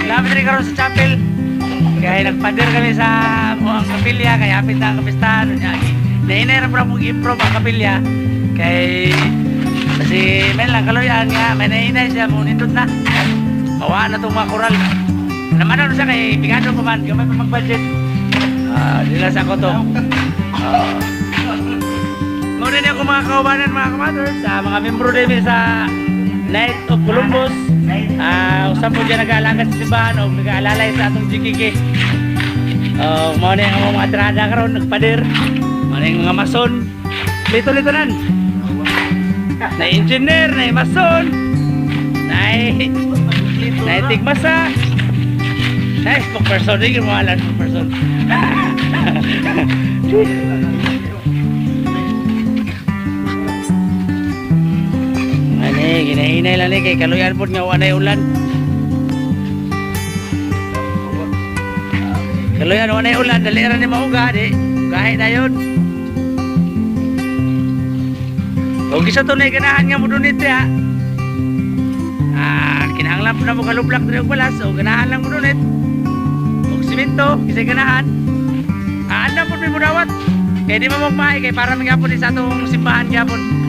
Lapit rin karon sa chapel. Kaya nagpader kami sa muang kapilya, kaya hapit na ang kapistahan. Nainay ra po mong improve ang kapilya. Kay kasi may lang kaluyan nga, may nainay siya, mo nindot na. Mawa na itong mga koral. Naman ano siya kay bigado pa man, gamay pa mag-budget. Ah, dila sa ko to. Ah. Muna niya ako mga kaubanan, mga kamater, sa mga membro din sa Knight of Columbus. Ah, usap po dyan nag-aalaga sa simbahan o nag-aalalay sa atong GKK. Oh, mao na yung mga tirada karon nagpader. Mao na yung mga mason. Lito-lito nan. Na engineer, na mason, na na tigmasa. Na spokesperson, di mo alam spokesperson. Ani, ginahinay lang ni kay kaluyan pod nga wa nay ulan. Kaluyan wa nay ulan, dali ra ni mauga di. Gahi na yun. Og isa to nay ganahan nga mo donate ha. Ah, kinahanglan po na mo kalublak diri og balas o ganahan lang mo donate. Og simento, kisay ganahan. Ah, andam po mi mo dawat. Kay di man magmahay kay para magyapon ni sa atong simbahan gyapon.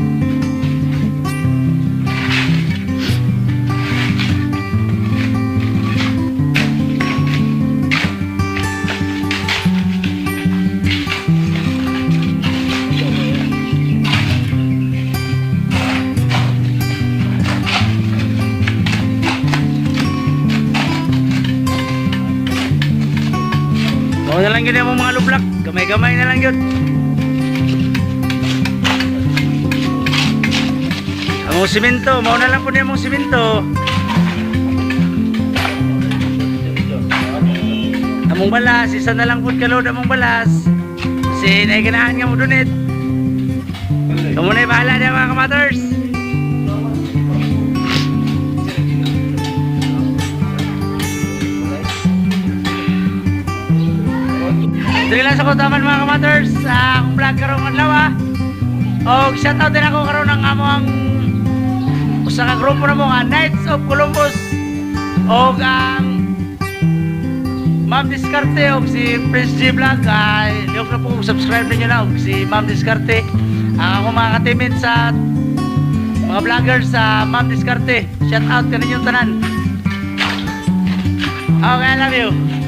Mao na lang yun yung mga lublak. Gamay-gamay na lang yun. Among simento, mao na lang po niya among simento. Among balas, isa na lang po kalod among balas. Kasi naiganahan nga mo donate. Kamu na bahala niya, mga kamaters. Dili lang sa kutaman, mga kamaters, sa akong vlog karong adlaw ah. Og shout out din ako karon ang among usa ka grupo na mo nga Knights of Columbus og ang Ma'am Diskarte og si Prince G Vlog. Ay lihok na po kung subscribe ninyo na og si Ma'am Diskarte. Ang akong mga ka-teammate sa mga vloggers sa Ma'am Diskarte. Shout out kaninyong tanan. Okay, I love you.